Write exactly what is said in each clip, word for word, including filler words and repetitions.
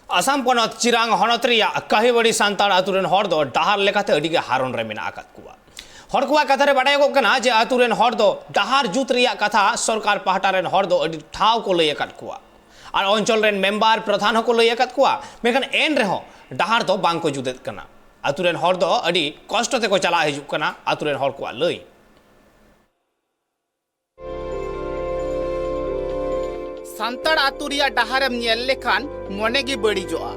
ᱟᱥᱟᱢ ᱯᱚᱱᱚᱛ ᱪᱤᱨᱟᱝ ᱦᱚᱱᱚᱛ ᱨᱮᱭᱟᱜ ᱠᱟᱦᱤᱵᱟᱲᱤ ᱥᱟᱱᱛᱟᱲ ᱟᱹᱛᱩ ᱨᱮᱱ ᱦᱚᱲ ᱫᱚ ᱰᱟᱦᱟᱨ ᱞᱮᱠᱟᱛᱮ ᱟᱹᱰᱤ ᱜᱮ ᱦᱟᱨᱚᱱ ᱨᱮ ᱢᱮᱱᱟᱜ ᱟᱠᱟᱫ ᱠᱚᱣᱟ᱾ ᱦᱚᱲ ᱠᱚᱣᱟᱜ ᱠᱟᱛᱷᱟ ᱨᱮ ᱵᱟᱰᱟᱭᱚᱜᱚᱜ ᱠᱟᱱᱟ ᱡᱮ ᱟᱹᱛᱩ ᱨᱮᱱ ᱦᱚᱲ ᱫᱚ ᱰᱟᱦᱟᱨ ᱡᱩᱛ ᱨᱮᱭᱟᱜ ᱠᱟᱛᱷᱟ ᱥᱚᱨᱠᱟᱨ ᱯᱟᱦᱴᱟ ᱨᱮᱱ ᱦᱚᱲ ᱫᱚ ᱟᱹᱰᱤ ᱴᱷᱟᱶ ᱠᱚ ᱞᱟᱹᱭ ᱟᱠᱟᱫ ᱠᱚᱣᱟ ᱟᱨ ᱚᱧᱪᱚᱞ ᱨᱮᱱ ᱢᱮᱢᱵᱟᱨ ᱯᱨᱚᱫᱷᱟᱱ ᱦᱚᱸᱠᱚ ᱞᱟᱹᱭ ᱟᱠᱟᱫ ᱠᱚᱣᱟ, ᱢᱮᱱᱠᱷᱟᱱ ᱮᱱ ᱨᱮᱦᱚᱸ ᱰᱟᱦᱟᱨ ᱫᱚ ᱵᱟᱝ ᱠᱚ ᱡᱩᱛᱮᱫ ᱠᱟᱱᱟ᱾ ᱟᱹᱛᱩ ᱨᱮᱱ ᱦᱚᱲ ᱫᱚ ᱟᱹᱰᱤ ᱠᱚᱥᱴᱚ ᱛᱮᱠᱚ ᱪᱟᱞᱟᱜ ᱦᱤᱡᱩᱜ ᱠᱟᱱᱟ, ᱟᱹᱛᱩ ᱨᱮᱱ ᱦᱚᱲ ᱠᱚᱣᱟᱜ ᱞᱟᱹᱭ᱾ ᱥᱟᱱᱛᱟᱲ ᱟᱹᱛᱩ ᱨᱮᱭᱟᱜ ᱰᱟᱦᱟᱨᱮᱢ ᱧᱮᱞ ᱞᱮᱠᱷᱟᱱ ᱢᱚᱱᱮ ᱜᱮ ᱵᱟᱹᱲᱤᱡᱚᱜᱼᱟ᱾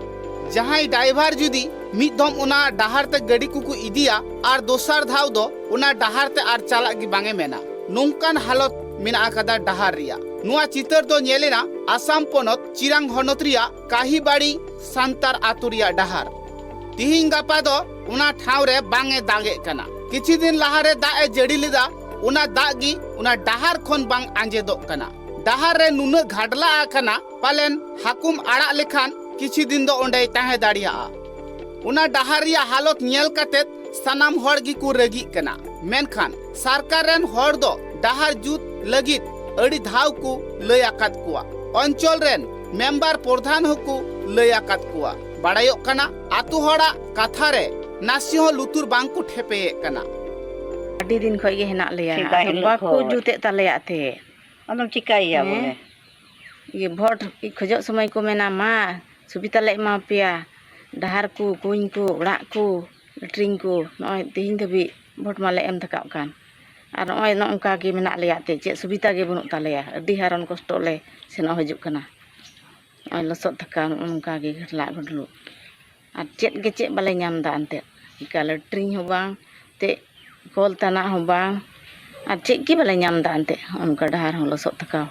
ᱡᱟᱦᱟᱸᱭ ᱰᱟᱭᱵᱷᱟᱨ ᱡᱩᱫᱤ ᱢᱤᱫ ᱫᱷᱚᱢ ᱚᱱᱟ ᱰᱟᱦᱟᱨ ᱛᱮ ᱜᱟᱹᱰᱤ ᱠᱚᱠᱚ ᱤᱫᱤᱭᱟ ᱟᱨ ᱫᱚᱥᱟᱨ ᱫᱷᱟᱣ ᱫᱚ ᱚᱱᱟ ᱰᱟᱦᱟᱨ ᱛᱮ ᱟᱨ ᱪᱟᱞᱟᱜ ᱜᱮ ᱵᱟᱝ ᱮ ᱢᱮᱱᱟ, ᱱᱚᱝᱠᱟᱱ ᱦᱟᱞᱚᱛ ᱢᱮᱱᱟᱜ ᱟᱠᱟᱫᱟ ᱰᱟᱦᱟᱨ ᱨᱮᱭᱟᱜ᱾ ᱱᱚᱣᱟ ᱪᱤᱛᱟᱹᱨ ᱫᱚ ᱧᱮᱞᱮᱱᱟ ᱟᱥᱟᱢ ᱯᱚᱱᱚᱛ ᱪᱤᱨᱟᱝ ᱦᱚᱱᱚᱛ ᱨᱮᱭᱟᱜ ᱠᱟᱦᱤᱵᱟᱲᱤ ᱥᱟᱱᱛᱟᱲ ᱟᱹᱛᱩ ᱨᱮᱭᱟᱜ ᱰᱟᱦᱟᱨ᱾ ᱛᱤᱦᱤᱧ ᱜᱟᱯᱟ ᱫᱚ ᱚᱱᱟ ᱴᱷᱟᱶ ᱨᱮ ᱵᱟᱝ ᱮ ᱫᱟᱜ ᱮᱫ ᱠᱟᱱᱟ᱾ ᱠᱤᱪᱷᱩ ᱫᱤᱱ ᱞᱟᱦᱟᱨᱮ ᱫᱟᱜ ᱮ ᱡᱟᱹᱲᱤ ᱞᱮᱫᱟ, ᱚᱱᱟ ᱫᱟᱜ ᱜᱮ ᱚᱱᱟ ᱰᱟᱦᱟᱨ ᱠᱷᱚᱱ ᱵᱟᱝ ᱟᱸᱡᱮᱫᱚᱜ ᱠᱟᱱᱟ᱾ ᱰᱟᱦᱟᱨ ᱨᱮ ᱱᱩᱱᱟᱹᱜ ᱜᱷᱟᱰᱞᱟ ᱟᱠᱟᱱᱟ, ᱯᱟᱞᱮᱱ ᱦᱟᱹᱠᱩᱢ ᱟᱲᱟᱜ ᱞᱮᱠᱷᱟᱱ ᱠᱤᱪᱷᱩ ᱫᱤᱱ ᱫᱚ ᱚᱸᱰᱮᱭ ᱛᱟᱦᱮᱸ ᱫᱟᱲᱮᱭᱟᱜᱼᱟ᱾ ᱚᱱᱟ ᱰᱟᱦᱟᱨ ᱨᱮᱭᱟᱜ ᱦᱟᱞᱚᱛ ᱧᱮᱞ ᱠᱟᱛᱮ ᱥᱟᱱᱟᱢ ᱦᱚᱲ ᱜᱮᱠᱚ ᱨᱟᱹᱜᱤᱜ ᱠᱟᱱᱟ, ᱢᱮᱱᱠᱷᱟᱱ ᱥᱚᱨᱠᱟᱨ ᱨᱮᱱ ᱦᱚᱲ ᱫᱚ ᱰᱟᱦᱟᱨ ᱡᱩᱛ ᱞᱟᱹᱜᱤᱫ ᱟᱹᱰᱤ ᱫᱷᱟᱣ ᱠᱚ ᱞᱟᱹᱭ ᱟᱠᱟᱫ ᱠᱚᱣᱟ᱾ ᱚᱧᱪᱚᱞ ᱨᱮᱱ ᱢᱮᱢᱵᱟᱨ ᱯᱨᱚᱫᱷᱟᱱ ᱦᱚᱸᱠᱚ ᱞᱟᱹᱭ ᱟᱠᱟᱫ ᱠᱚᱣᱟ᱾ ᱵᱟᱲᱟᱭᱚᱜ ᱠᱟᱱᱟ, ᱟᱛᱳ ᱦᱚᱲᱟᱜ ᱠᱟᱛᱷᱟ ᱨᱮ ᱱᱟᱥᱮ ᱦᱚᱸ ᱞᱩᱛᱩᱨ ᱵᱟᱝ ᱠᱚ ᱴᱷᱮᱯᱮᱭᱮᱫ ᱠᱟᱱᱟ᱾ ᱟᱹᱰᱤ ᱫᱤᱱ ᱠᱷᱚᱡ ᱜᱮ ᱦᱮᱱᱟᱜ ᱞᱮᱭᱟ, ᱥᱮᱫᱟᱭ ᱟᱫᱚ ᱦᱤᱞᱳᱜ ᱵᱟᱠᱚ ᱠᱷᱚᱡ᱾ ᱡᱩᱛᱮᱫ ᱛᱟᱞᱮᱭᱟ ᱛᱮ᱾ ᱟᱫᱚᱢ ᱪᱤᱠᱟᱹᱭᱮᱭᱟ ᱦᱮᱸ᱾ ᱵᱚᱞᱮ? ᱤᱭᱟᱹ ᱵᱷᱳᱴ ᱠᱷᱚᱡᱚᱜ ᱥᱚᱢᱚᱭ ᱠᱚ ᱢᱮᱱᱟ, "ᱢᱟ ᱥᱩᱵᱤᱛᱟ ᱞᱮ ᱮᱢᱟ ᱯᱮᱭᱟ, ᱰᱟᱦᱟᱨ ᱠᱚ, ᱠᱩᱧ ᱠᱚ, ᱚᱲᱟᱜ ᱠᱚ, ᱞᱮᱴᱨᱤᱝ ᱠᱚ, ᱱᱚᱜᱼᱚᱭ ᱛᱮᱦᱮᱧ ᱫᱷᱟᱹᱵᱤᱡ ᱵᱷᱳᱴ ᱢᱟᱞᱮ ᱮᱢ ᱛᱷᱟᱠᱟᱣ ᱠᱟᱱ, ᱟᱨ ᱱᱚᱜᱼᱚᱭ ᱱᱚᱜ ᱱᱚᱝᱠᱟ ᱜᱮ ᱢᱮᱱᱟᱜ ᱞᱮᱭᱟ, ᱮᱱᱛᱮᱫ ᱪᱮᱫ ᱥᱩᱵᱤᱛᱟ ᱜᱮ ᱵᱟᱹᱱᱩᱜ ᱛᱟᱞᱮᱭᱟ, ᱟᱹᱰᱤ ᱦᱟᱨᱚᱱ ᱠᱚᱥᱴᱚ ᱞᱮ ᱥᱮᱱᱚᱜ ᱦᱤᱡᱩᱜ ᱠᱟᱱᱟ, ᱱᱚᱜᱼᱚᱭ ᱞᱚᱥᱚᱫ ᱛᱷᱟᱠᱟᱣ ᱱᱚᱜᱼᱚ ᱱᱚᱝᱠᱟ ᱜᱮ ᱜᱷᱟᱰᱞᱟᱜ ᱜᱷᱩᱰᱞᱩᱜ, ᱟᱨ ᱪᱮᱫ ᱜᱮ ᱪᱮᱫ ᱵᱟᱞᱮ ᱧᱟᱢ ᱮᱫᱟ, ᱮᱱᱛᱮᱫ ᱚᱱᱠᱟ ᱞᱮᱴᱨᱤᱝ ᱦᱚᱸ ᱵᱟᱝ, ᱛᱮ ᱠᱚᱞ ᱛᱟᱱᱟᱜ ᱦᱚᱸ ᱵᱟᱝ, ᱟᱨ ᱪᱮᱫ ᱜᱮ ᱵᱟᱞᱮ ᱧᱟᱢ ᱮᱫᱟ, ᱮᱱᱛᱮᱫ ᱱᱚᱜᱼᱚ ᱱᱚᱝᱠᱟ ᱰᱟᱦᱟᱨ ᱦᱚᱸ ᱞᱚᱥᱚᱫ ᱛᱷᱟᱠᱟᱣ,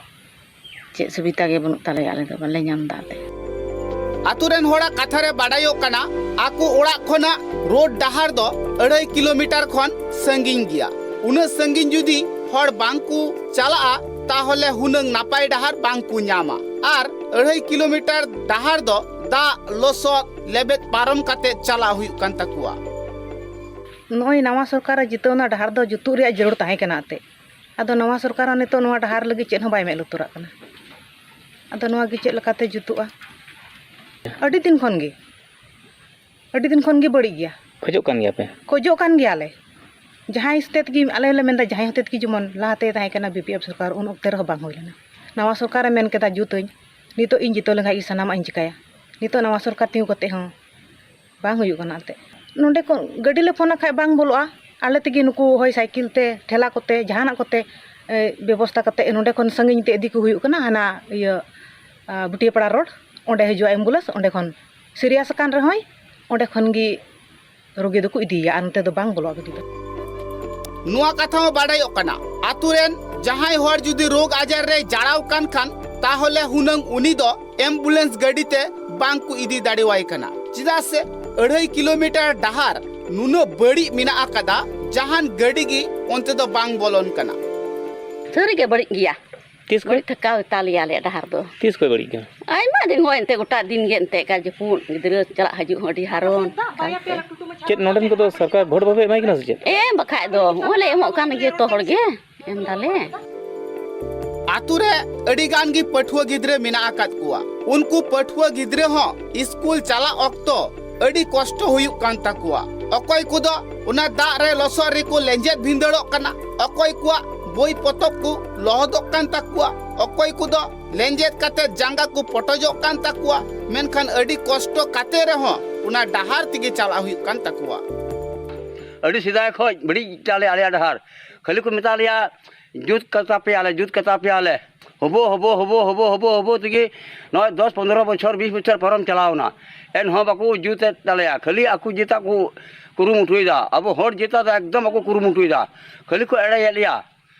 ᱪᱮᱫ ᱥᱩᱵᱤᱛᱟ ᱜᱮ ᱵᱟᱹᱱᱩᱜ ᱛᱟᱞᱮᱭᱟ, ᱟᱞᱮ ᱫᱚ ᱵᱟᱞᱮ ᱧᱟᱢ ᱮᱫᱟ ᱮᱱᱛᱮᱫ᱾ ᱟᱛᱳ ᱨᱮᱱ ᱦᱚᱲᱟᱜ ᱠᱟᱛᱷᱟ ᱨᱮ ᱵᱟᱰᱟᱭᱚᱜ ᱠᱟᱱᱟ, ᱟᱠᱚ ᱚᱲᱟᱜ ᱠᱷᱚᱱᱟᱜ ᱨᱳᱰ ᱰᱟᱦᱟᱨ ᱫᱚ ᱟᱹᱲᱟᱹᱭ ᱠᱤᱞᱳᱢᱤᱴᱟᱨ ᱠᱷᱚᱱ ᱥᱟᱺᱜᱤᱧ ᱜᱮᱭᱟ᱾ ᱩᱱᱟᱹᱜ ᱥᱟᱺᱜᱤᱧ ᱡᱩᱫᱤ ᱦᱚᱲ ᱵᱟᱝ ᱠᱚ ᱪᱟᱞᱟᱜᱼᱟ, ᱛᱟᱦᱚᱞᱮ ᱦᱩᱱᱟᱹᱝ ᱱᱟᱯᱟᱭ ᱰᱟᱦᱟᱨ ᱵᱟᱝ ᱠᱚ ᱧᱟᱢᱟ᱾ ᱟᱨ ᱟᱹᱲᱟᱹᱭ ᱠᱤᱞᱳᱢᱤᱴᱟᱨ ᱰᱟᱦᱟᱨ ᱫᱚ ᱫᱟᱜ, ᱞᱚᱥᱚᱫ, ᱞᱮᱵᱮᱫ ᱯᱟᱨᱚᱢ ᱠᱟᱛᱮ ᱪᱟᱞᱟᱜ ᱦᱩᱭᱩᱜ ᱠᱟᱱ ᱛᱟᱠᱚᱣᱟ᱾ ᱱᱚᱜᱼᱚᱭ ᱱᱟᱣᱟ ᱥᱚᱨᱠᱟᱨᱮ ᱡᱤᱛᱟᱹᱣ ᱮᱱᱟ, ᱰᱟᱦᱟᱨ ᱫᱚ ᱡᱩᱛᱩᱜ ᱨᱮᱭᱟᱜ ᱡᱟᱹᱨᱩᱲ ᱛᱟᱦᱮᱸ ᱠᱟᱱᱟ ᱮᱱᱛᱮᱫ᱾ ᱟᱫᱚ ᱱᱟᱣᱟ ᱥᱚᱨᱠᱟᱨ ᱦᱚᱸ ᱱᱤᱛᱚᱜ ᱱᱚᱣᱟ ᱰᱟᱦᱟᱨ ᱞᱟᱹᱜᱤᱫ ᱪᱮᱫ ᱦᱚᱸ ᱵᱟᱭ ᱢᱮᱫ ᱞᱩᱛᱩᱨᱟᱜ ᱠᱟᱱᱟ᱾ ᱟᱫᱚ ᱱᱚᱣᱟ ᱜᱮ ᱪᱮᱫ ᱞᱮᱠᱟᱛᱮ ᱡᱩᱛᱩᱜᱼᱟ? ᱟᱹᱰᱤ ᱫᱤᱱ ᱠᱷᱚᱱ ᱜᱮ, ᱟᱹᱰᱤ ᱫᱤᱱ ᱠᱷᱚᱱ ᱜᱮ ᱵᱟᱹᱲᱤᱡ ᱜᱮᱭᱟ᱾ ᱠᱷᱚᱡᱚᱜ ᱠᱟᱱ ᱜᱮᱭᱟ ᱯᱮ? ᱠᱷᱚᱡᱚᱜ ᱠᱟᱱ ᱜᱮᱭᱟᱞᱮ᱾ ᱡᱟᱦᱟᱸᱭ ᱦᱚᱛᱮᱫ ᱜᱮ ᱟᱞᱮ ᱞᱮ ᱢᱮᱱᱫᱟ, ᱡᱟᱦᱟᱸᱭ ᱦᱚᱛᱮᱫ ᱜᱮ ᱡᱮᱢᱚᱱ ᱞᱟᱦᱟᱛᱮ ᱛᱟᱦᱮᱸ ᱠᱟᱱᱟ ᱵᱤ ᱯᱤ ᱮᱯᱷ ᱥᱚᱨᱠᱟᱨ, ᱩᱱ ᱚᱠᱛᱮ ᱨᱮᱦᱚᱸ ᱵᱟᱝ ᱦᱩᱭ ᱞᱮᱱᱟ᱾ ᱱᱟᱣᱟ ᱥᱚᱨᱠᱟᱨᱮ ᱢᱮᱱ ᱠᱮᱫᱟ ᱡᱩᱛᱟᱹᱧ, ᱱᱤᱛᱚᱜ ᱤᱧ ᱡᱤᱛᱟᱹᱣ ᱞᱮᱱᱠᱷᱟᱱ ᱜᱮ ᱥᱟᱱᱟᱢᱟᱜ ᱤᱧ ᱪᱤᱠᱟᱹᱭᱟ᱾ ᱱᱤᱛᱚᱜ ᱱᱟᱣᱟ ᱥᱚᱨᱠᱟᱨ ᱛᱤᱸᱜᱩ ᱠᱟᱛᱮ ᱦᱚᱸ ᱵᱟᱝ ᱦᱩᱭᱩᱜ ᱠᱟᱱᱟ᱾ ᱮᱱᱛᱮᱫ ᱱᱚᱸᱰᱮ ᱠᱷᱚᱱ ᱜᱟᱹᱰᱤ ᱞᱮ ᱯᱷᱳᱱᱟ ᱠᱷᱟᱡ ᱵᱟᱝ ᱵᱚᱞᱚᱜᱼᱟ᱾ ᱟᱞᱮ ᱛᱮᱜᱮ ᱱᱩᱠᱩ ᱦᱚᱭ ᱥᱟᱭᱠᱮᱞ ᱛᱮ, ᱴᱷᱮᱞᱟ ᱠᱚᱛᱮ, ᱡᱟᱦᱟᱱᱟᱜ ᱠᱚᱛᱮ, ᱮ, ᱵᱮᱵᱚᱥᱛᱟ ᱠᱟᱛᱮ ᱱᱚᱸᱰᱮ ᱠᱷᱚᱱ ᱥᱟᱺᱜᱤᱧ ᱛᱮ ᱤᱫᱤ ᱠᱚ ᱦᱩᱭᱩᱜ ᱠᱟᱱᱟ᱾ ᱦᱟᱱᱟ ᱤᱭᱟᱹ, ᱟ, ᱵᱷᱩᱴᱤᱭᱟᱹᱯᱟᱲᱟ ᱨᱳᱰ, ᱚᱸᱰᱮ ᱦᱤᱡᱩᱜᱼᱟ ᱮᱢᱵᱩᱞᱮᱱᱥ, ᱚᱸᱰᱮ ᱠᱷᱚᱱ ᱥᱤᱨᱤᱭᱟᱥ ᱟᱠᱟᱱ ᱨᱮᱦᱚᱸᱭ ᱚᱸᱰᱮ ᱠᱷᱚᱱ ᱜᱮ ᱨᱩᱜᱤ ᱫᱚᱠᱚ ᱤᱫᱤᱭᱮᱭᱟ ᱟᱨ ᱱᱚᱛᱮ ᱫᱚ ᱵᱟᱝ ᱵᱚᱞᱚᱜᱼᱟ ᱜᱟᱹᱰᱤ ᱫᱚ᱾ ᱱᱚᱣᱟ ᱠᱟᱛᱷᱟ ᱦᱚᱸ ᱵᱟᱰᱟᱭᱚᱜ ᱠᱟᱱᱟ, ᱟᱛᱳ ᱨᱮᱱ ᱡᱟᱦᱟᱸᱭ ᱦᱚᱲ ᱡᱩᱫᱤ ᱨᱳᱜᱽ ᱟᱡᱟᱨ ᱨᱮᱭ ᱡᱟᱲᱟᱣ ᱠᱟᱱ ᱠᱷᱟᱱ, ᱛᱟᱦᱚᱞᱮ ᱦᱩᱱᱟᱹᱝ ᱩᱱᱤ ᱫᱚ ᱮᱢᱵᱩᱞᱮᱱᱥ ᱜᱟᱹᱰᱤ ᱛᱮ ᱵᱟᱝ ᱠᱚ ᱤᱫᱤ ᱫᱟᱲᱮᱣᱟᱭ ᱠᱟᱱᱟ᱾ ᱪᱮᱫᱟᱜ ᱥᱮ ᱟᱹᱲᱟᱹᱭ ᱠᱤᱞᱳᱢᱤᱴᱟᱨ ᱰᱟᱦᱟᱨ ᱱᱩᱱᱟᱹᱜ ᱵᱟᱹᱲᱤᱡ ᱢᱮᱱᱟᱜ ᱟᱠᱟᱫᱟ, ᱡᱟᱦᱟᱱ ᱜᱟᱹᱰᱤ ᱜᱮ ᱚᱱᱛᱮ ᱫᱚ ᱵᱟᱝ ᱵᱚᱞᱚᱱ ᱠᱟᱱᱟ᱾ ᱥᱟᱹᱨᱤ ᱜᱮ ᱵᱟᱹᱲᱤᱡ ᱜᱮᱭᱟ᱾ ᱛᱤᱥ ᱠᱷᱚᱡ? ᱵᱟᱹᱲᱤᱡ ᱛᱷᱟᱠᱟᱣ ᱜᱮᱛᱟ ᱞᱮᱭᱟ ᱟᱞᱮᱭᱟᱜ ᱰᱟᱦᱟᱨ ᱫᱚ᱾ ᱛᱤᱥ ᱠᱷᱚᱡ ᱵᱟᱹᱲᱤᱡ ᱠᱟᱱᱟ? ᱟᱭᱢᱟ ᱫᱤᱱ ᱦᱚᱸ ᱮᱱᱛᱮ ᱜᱚᱴᱟ ᱫᱤᱱ ᱜᱮ ᱮᱱᱛᱮ ᱮᱠᱟᱞ ᱡᱟᱹᱯᱩᱫ, ᱜᱤᱫᱽᱨᱟᱹ ᱪᱟᱞᱟᱜ ᱦᱤᱡᱩᱜ ᱦᱚᱸ ᱟᱹᱰᱤ ᱦᱟᱨᱚᱱ᱾ ᱪᱮᱫ ᱱᱚᱰᱮᱱ ᱠᱚᱫᱚ ᱥᱚᱨᱠᱟᱨ ᱵᱷᱳᱴ ᱵᱟᱯᱮ ᱮᱢᱟᱭ ᱠᱟᱱᱟ ᱥᱮ ᱪᱮᱫ? ᱮᱢ ᱵᱟᱠᱷᱟᱡ ᱫᱚ, ᱱᱚᱜᱼᱚᱭ ᱞᱮ ᱮᱢᱚᱜ ᱠᱟᱱ ᱜᱮ ᱡᱚᱛᱚ ᱦᱚᱲ ᱜᱮ, ᱮᱢ ᱫᱟᱞᱮ᱾ ᱟᱛᱳ ᱨᱮ ᱟᱹᱰᱤ ᱜᱟᱱ ᱜᱮ ᱯᱟᱹᱴᱷᱩᱣᱟᱹ ᱜᱤᱫᱽᱨᱟᱹ ᱢᱮᱱᱟᱜ ᱟᱠᱟᱫ ᱠᱚᱣᱟ᱾ ᱩᱱᱠᱩ ᱯᱟᱹᱴᱷᱩᱣᱟᱹ ᱜᱤᱫᱽᱨᱟᱹ ᱦᱚᱸ ᱥᱠᱩᱞ ᱪᱟᱞᱟᱜ ᱚᱠᱛᱚ ᱟᱹᱰᱤ ᱠᱚᱥᱴᱚ ᱦᱩᱭᱩᱜ ᱠᱟᱱ ᱛᱟᱠᱚᱣᱟ᱾ ᱚᱠᱚᱭ ᱠᱚᱫᱚ ᱚᱱᱟ ᱫᱟᱜ ᱨᱮ ᱞᱚᱥᱚᱫ ᱨᱮᱠᱚ ᱞᱮᱸᱡᱮᱫ ᱵᱷᱤᱸᱫᱟᱹᱲᱚᱜ ᱠᱟᱱᱟ, ᱚᱠᱚᱭ ᱠᱚᱣᱟᱜ ᱵᱳᱭ ᱯᱚᱛᱚᱵ ᱠᱚ ᱞᱚᱦᱚᱫᱚᱜ ᱠᱟᱱ ᱛᱟᱠᱚᱣᱟ, ᱚᱠᱚᱭ ᱠᱚᱫᱚ ᱞᱮᱸᱡᱮᱫ ᱠᱟᱛᱮ ᱡᱟᱸᱜᱟ ᱠᱚ ᱯᱚᱴᱚᱡᱚᱜ ᱠᱟᱱ ᱛᱟᱠᱚᱣᱟ᱾ ᱢᱮᱱᱠᱷᱟᱱ ᱟᱹᱰᱤ ᱠᱚᱥᱴᱚ ᱠᱟᱛᱮ ᱨᱮᱦᱚᱸ ᱚᱱᱟ ᱰᱟᱦᱟᱨ ᱛᱮᱜᱮ ᱪᱟᱞᱟᱜ ᱦᱩᱭᱩᱜ ᱠᱟᱱ ᱛᱟᱠᱚᱣᱟ᱾ ᱟᱹᱰᱤ ᱥᱮᱫᱟᱭ ᱠᱷᱚᱡ ᱵᱟᱹᱲᱤᱡ ᱜᱮᱛᱟ ᱞᱮᱭᱟ ᱟᱞᱮᱭᱟᱜ ᱰᱟᱦᱟᱨ᱾ ᱠᱷᱟᱹᱞᱤ ᱠᱚ ᱢᱮᱛᱟ ᱞᱮᱭᱟ, "ᱡᱩᱛ ᱠᱟᱛᱟ ᱯᱮᱭᱟᱞᱮ, ᱡᱩᱛ ᱠᱟᱛᱟ ᱯᱮᱭᱟᱞᱮ᱾" ᱦᱚᱵᱚ, ᱦᱚᱵᱚ, ᱦᱚᱵᱚ, ᱦᱚᱵᱚ, ᱦᱚᱵᱚ, ᱦᱚᱵᱚ ᱛᱮᱜᱮ ᱱᱚᱜᱼᱚᱭ ᱫᱚᱥ, ᱯᱚᱱᱫᱽᱨᱚ ᱵᱚᱪᱷᱚᱨ, ᱵᱤᱥ ᱵᱚᱪᱷᱚᱨ ᱯᱟᱨᱚᱢ ᱪᱟᱞᱟᱣᱱᱟ᱾ ᱮᱱᱦᱚᱸ ᱵᱟᱠᱚ ᱡᱩᱛᱮᱫ ᱛᱟᱞᱮᱭᱟ᱾ ᱠᱷᱟᱹᱞᱤ ᱟᱠᱚ ᱡᱮᱴᱟ ᱠᱚ ᱠᱩᱨᱩᱢᱩᱴᱩᱭᱮᱫᱟ᱾ ᱟᱵᱚ ᱦᱚᱲ ᱡᱮᱴᱟ ᱫᱚ ᱮᱠᱫᱚᱢ ᱵᱟᱠᱚ ᱠᱩᱨᱩᱢᱩᱴᱩᱭᱮᱫᱟ᱾ ᱠᱷᱟᱹᱞᱤ ᱠᱚ ᱮᱲᱮᱭᱮᱫ ᱞᱮᱭᱟ᱾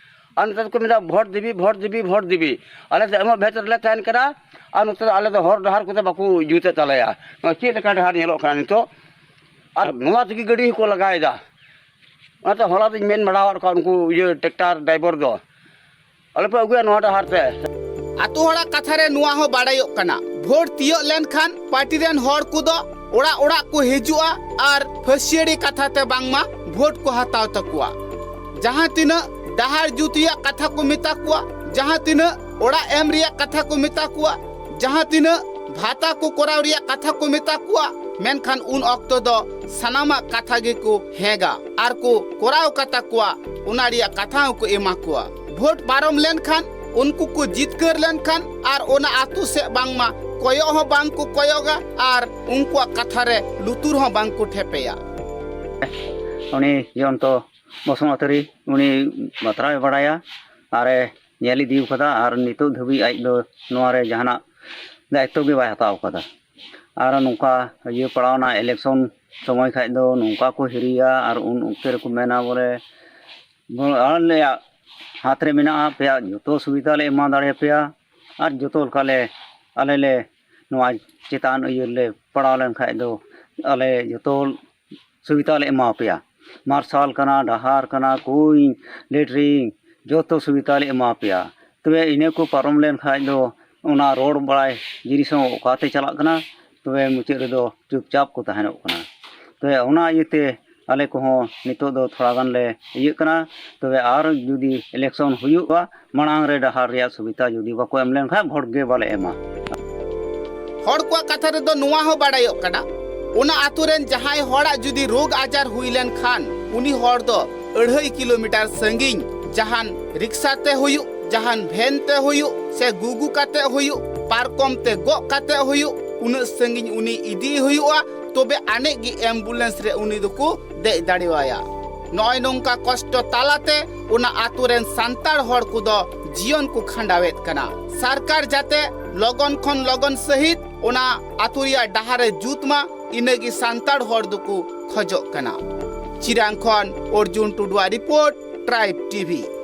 ᱟᱨ ᱱᱮᱛᱟᱨ ᱫᱚᱠᱚ ᱢᱮᱱᱫᱟ, "ᱵᱷᱳᱴ ᱫᱤᱵᱤ, ᱵᱷᱳᱴ ᱫᱤᱵᱤ, ᱵᱷᱳᱴ ᱫᱤᱵᱤ᱾" ᱟᱞᱮ ᱫᱚ ᱮᱢᱚᱜ ᱵᱷᱮᱫ ᱨᱮᱞᱮ ᱛᱟᱦᱮᱱ ᱠᱟᱱᱟ᱾ ᱟᱨ ᱱᱚᱛᱮ ᱫᱚ ᱟᱞᱮ ᱫᱚ ᱦᱚᱨ ᱰᱟᱦᱟᱨ ᱠᱚᱫᱚ ᱵᱟᱠᱚ ᱡᱩᱛᱮᱫ ᱛᱟᱞᱮᱭᱟ᱾ ᱱᱚᱣᱟ ᱪᱮᱫ ᱞᱮᱠᱟ ᱰᱟᱦᱟᱨ ᱧᱮᱞᱚᱜ ᱠᱟᱱᱟ ᱱᱤᱛᱚᱜ? ᱟᱨ ᱱᱚᱣᱟ ᱛᱮᱜᱮ ᱜᱟᱹᱰᱤ ᱦᱚᱸᱠᱚ ᱞᱟᱜᱟᱭᱮᱫᱟ᱾ ᱚᱱᱟᱛᱮ ᱦᱚᱞᱟ ᱫᱚᱧ ᱢᱮᱱ ᱵᱟᱲᱟᱣᱟᱫ ᱠᱚᱣᱟ ᱩᱱᱠᱩ ᱤᱭᱟᱹ ᱴᱨᱟᱠᱴᱟᱨ ᱰᱨᱟᱭᱵᱷᱟᱨ ᱫᱚ, "ᱟᱞᱚᱯᱮ ᱟᱹᱜᱩᱭᱟ ᱱᱚᱣᱟ ᱰᱟᱦᱟᱨ ᱛᱮ᱾" ᱟᱛᱳ ᱦᱚᱲᱟᱜ ᱠᱟᱛᱷᱟ ᱨᱮ ᱱᱚᱣᱟ ᱦᱚᱸ ᱵᱟᱰᱟᱭᱚᱜ ᱠᱟᱱᱟ, ᱵᱷᱳᱴ ᱛᱤᱭᱳᱜ ᱞᱮᱱᱠᱷᱟᱱ ᱯᱟᱨᱴᱤ ᱨᱮᱱ ᱦᱚᱲ ᱠᱚᱫᱚ ᱚᱲᱟᱜ ᱚᱲᱟᱜ ᱠᱚ ᱦᱤᱡᱩᱜᱼᱟ ᱟᱨ ᱯᱷᱟᱹᱥᱤᱭᱟᱹᱲᱤ ᱠᱟᱛᱷᱟ ᱛᱮ ᱵᱟᱝᱢᱟ ᱵᱷᱳᱴ ᱠᱚ ᱦᱟᱛᱟᱣ ᱛᱟᱠᱚᱣᱟ᱾ ᱡᱟᱦᱟᱸ ᱛᱤᱱᱟᱹᱜ ᱰᱟᱦᱟᱨ ᱡᱩᱛ ᱨᱮᱭᱟᱜ ᱠᱟᱛᱷᱟ ᱠᱚ ᱢᱮᱛᱟ ᱠᱚᱣᱟ, ᱡᱟᱦᱟᱸ ᱛᱤᱱᱟᱹᱜ ᱚᱲᱟᱜ ᱮᱢ ᱨᱮᱭᱟᱜ ᱠᱟᱛᱷᱟ ᱠᱚ ᱢᱮᱛᱟ ᱠᱚᱣᱟ, ᱡᱟᱦᱟᱸ ᱛᱤᱱᱟᱹᱜ ᱵᱷᱟᱛᱟ ᱠᱚ ᱠᱚᱨᱟᱣ ᱨᱮᱭᱟᱜ ᱠᱟᱛᱷᱟ ᱠᱚ ᱢᱮᱛᱟ ᱠᱚᱣᱟ, ᱢᱮᱱᱠᱷᱟᱱ ᱩᱱ ᱚᱠᱛᱚ ᱫᱚ ᱥᱟᱱᱟᱢᱟᱜ ᱠᱟᱛᱷᱟ ᱜᱮᱠᱚ ᱦᱮᱸᱜᱟ ᱟᱨ ᱠᱚ ᱠᱚᱨᱟᱣ ᱠᱟᱛᱟ ᱠᱚᱣᱟ, ᱚᱱᱟ ᱨᱮᱭᱟᱜ ᱠᱟᱛᱷᱟ ᱦᱚᱸᱠᱚ ᱮᱢᱟ ᱠᱚᱣᱟ᱾ ᱵᱷᱳᱴ ᱯᱟᱨᱚᱢ ᱞᱮᱱᱠᱷᱟᱱ, ᱩᱱᱠᱩ ᱠᱚ ᱡᱤᱛᱠᱟᱹᱨ ᱞᱮᱱᱠᱷᱟᱱ ᱟᱨ ᱚᱱᱟ ᱟᱹᱛᱩ ᱥᱮᱫ ᱵᱟᱝᱢᱟ ᱠᱚᱭᱚᱜ ᱦᱚᱸ ᱵᱟᱝ ᱠᱚ ᱠᱚᱭᱚᱜᱟ ᱟᱨ ᱩᱱᱠᱩᱣᱟᱜ ᱠᱟᱛᱷᱟ ᱨᱮ ᱞᱩᱛᱩᱨ ᱦᱚᱸ ᱵᱟᱝ ᱠᱚ ᱴᱷᱮᱯᱮᱭᱟ᱾ ᱩᱱᱤ ᱡᱚᱭᱚᱱᱛᱚ ᱵᱚᱥᱩᱢᱚᱛᱟᱨᱤ, ᱩᱱᱤ ᱵᱟᱛᱨᱟᱣᱮ ᱵᱟᱲᱟᱭᱟ ᱟᱨᱮ ᱧᱮᱞ ᱤᱫᱤ ᱟᱠᱟᱫᱟ, ᱟᱨ ᱱᱤᱛᱚᱜ ᱫᱷᱟᱹᱵᱤᱡ ᱟᱡ ᱫᱚ ᱱᱚᱣᱟ ᱨᱮ ᱡᱟᱦᱟᱱᱟᱜ ᱫᱟᱭᱤᱛᱛᱚ ᱜᱮ ᱵᱟᱭ ᱦᱟᱛᱟᱣ ᱟᱠᱟᱫᱟ᱾ ᱟᱨ ᱱᱚᱝᱠᱟ ᱤᱭᱟᱹ ᱯᱟᱲᱟᱣᱱᱟ, election ᱥᱚᱢᱚᱭ ᱠᱷᱟᱡ ᱫᱚ ᱱᱚᱝᱠᱟ ᱠᱚ ᱦᱤᱨᱤᱭᱟ, ᱟᱨ ᱩᱱ ᱚᱠᱛᱮ ᱨᱮᱠᱚ ᱢᱮᱱᱟ ᱵᱚᱞᱮ, ᱵᱚ-, ᱟᱞᱮᱭᱟᱜ ᱦᱟᱛ ᱨᱮ ᱢᱮᱱᱟᱜᱼᱟ, ᱟᱯᱮᱭᱟᱜ ᱡᱚᱛᱚ ᱥᱩᱵᱤᱫᱷᱟ ᱞᱮ ᱮᱢᱟ ᱫᱟᱲᱮᱭᱟᱯᱮᱭᱟ, ᱟᱨ ᱡᱚᱛᱚ ᱞᱮᱠᱟᱞᱮ, ᱟᱞᱮ ᱞᱮ ᱱᱚᱣᱟ ᱪᱮᱛᱟᱱ ᱤᱭᱟᱹ ᱨᱮᱞᱮ ᱯᱟᱲᱟᱣ ᱞᱮᱱ ᱠᱷᱟᱡ ᱫᱚ ᱟᱞᱮ ᱡᱚᱛᱚ ᱥᱩᱵᱤᱫᱷᱟ ᱞᱮ ᱮᱢᱟ ᱯᱮᱭᱟ᱾ ᱢᱟᱨᱥᱟᱞ ᱠᱟᱱᱟ, ᱰᱟᱦᱟᱨ ᱠᱟᱱᱟ, ᱠᱩᱧ, ᱞᱮᱴᱨᱤᱱ, ᱡᱚᱛᱚ ᱥᱩᱵᱤᱫᱷᱟ ᱞᱮ ᱮᱢᱟ ᱯᱮᱭᱟ᱾ ᱛᱚᱵᱮ ᱤᱱᱟᱹ ᱠᱚ ᱯᱟᱨᱚᱢ ᱞᱮᱱ ᱠᱷᱟᱡ ᱫᱚ ᱚᱱᱟ ᱨᱚᱲ ᱵᱟᱲᱟᱭ ᱡᱤᱱᱤᱥ ᱦᱚᱸ ᱚᱠᱟᱛᱮ ᱪᱟᱞᱟᱜ ᱠᱟᱱᱟ, ᱛᱚᱵᱮ ᱢᱩᱪᱟᱹᱫ ᱨᱮᱫᱚ ᱪᱩᱯᱪᱟᱯ ᱠᱚ ᱛᱟᱦᱮᱱᱚᱜ ᱠᱟᱱᱟ᱾ ᱛᱚᱵᱮ ᱚᱱᱟ ᱤᱭᱟᱹᱛᱮ ᱟᱞᱮ ᱠᱚᱦᱚᱸ ᱱᱤᱛᱚᱜ ᱫᱚ ᱛᱷᱚᱲᱟ ᱜᱟᱱ ᱞᱮ ᱤᱭᱟᱹᱜ ᱠᱟᱱᱟ᱾ ᱛᱚᱵᱮ ᱟᱨ ᱡᱩᱫᱤ election ᱦᱩᱭᱩᱜᱼᱟ, ᱢᱟᱲᱟᱝ ᱨᱮ ᱰᱟᱦᱟᱨ ᱨᱮᱭᱟᱜ ᱥᱩᱵᱤᱫᱷᱟ ᱡᱩᱫᱤ ᱵᱟᱠᱚ ᱮᱢ ᱞᱮᱱᱠᱷᱟᱱ ᱵᱷᱳᱴ ᱜᱮ ᱵᱟᱞᱮ ᱮᱢᱟ᱾ ᱦᱚᱲ ᱠᱚᱣᱟᱜ ᱠᱟᱛᱷᱟ ᱨᱮᱫᱚ ᱱᱚᱣᱟ ᱦᱚᱸ ᱵᱟᱲᱟᱭᱚᱜ ᱠᱟᱱᱟ, ᱚᱱᱟ ᱟᱛᱳ ᱨᱮᱱ ᱡᱟᱦᱟᱸᱭ ᱦᱚᱲᱟᱜ ᱡᱩᱫᱤ ᱨᱳᱜᱽ ᱟᱡᱟᱨ ᱦᱩᱭ ᱞᱮᱱᱠᱷᱟᱱ, ᱩᱱᱤ ᱦᱚᱲ ᱫᱚ ᱟᱹᱲᱦᱟᱹᱭ ᱠᱤᱞᱳᱢᱤᱴᱟᱨ ᱥᱟᱺᱜᱤᱧ, ᱡᱟᱦᱟᱱ ᱨᱤᱠᱥᱟ ᱛᱮ ᱦᱩᱭᱩᱜ, ᱡᱟᱦᱟᱱ ᱵᱷᱮᱱ ᱛᱮ ᱦᱩᱭᱩᱜ, ᱥᱮ ᱜᱩᱜᱩ ᱠᱟᱛᱮ ᱦᱩᱭᱩᱜ, ᱯᱟᱨᱠᱚᱢ ᱛᱮ ᱜᱚᱜ ᱠᱟᱛᱮ ᱦᱩᱭᱩᱜ, ᱩᱱᱟᱹᱜ ᱥᱟᱺᱜᱤᱧ ᱩᱱᱤ ᱤᱫᱤᱭᱮ ᱦᱩᱭᱩᱜᱼᱟ, ᱛᱚᱵᱮ ᱟᱹᱱᱤᱡ ᱜᱮ ambulance ᱨᱮ ᱩᱱᱤ ᱫᱚᱠᱚ ᱫᱮᱡ ᱫᱟᱲᱮᱣᱟᱭᱟ᱾ ᱱᱚᱜᱼᱚᱭ ᱱᱚᱝᱠᱟ ᱠᱚᱥᱴᱚ ᱛᱟᱞᱟᱛᱮ ᱚᱱᱟ ᱟᱛᱳ ᱨᱮᱱ ᱥᱟᱱᱛᱟᱲ ᱦᱚᱲ ᱠᱚᱫᱚ ᱡᱤᱭᱚᱱ ᱠᱚ ᱠᱷᱟᱸᱰᱟᱣᱮᱫ ᱠᱟᱱᱟ᱾ ᱥᱚᱨᱠᱟᱨ ᱡᱟᱛᱮ ᱞᱚᱜᱚᱱ ᱠᱷᱚᱱ ᱞᱚᱜᱚᱱ ᱥᱟᱹᱦᱤᱡ ᱚᱱᱟ ᱟᱛᱳ ᱨᱮᱭᱟᱜ ᱰᱟᱦᱟᱨ ᱮ ᱡᱩᱛ ᱢᱟ, ᱤᱱᱟᱹᱜᱮ ᱥᱟᱱᱛᱟᱲ ᱦᱚᱲ ᱫᱚᱠᱚ ᱠᱷᱚᱡᱚᱜ ᱠᱟᱱᱟ᱾ ᱪᱤᱨᱟᱝ ᱠᱷᱚᱱ ᱚᱨᱡᱩᱱ ᱴᱩᱰᱩᱣᱟᱜ report, Tribe TV᱾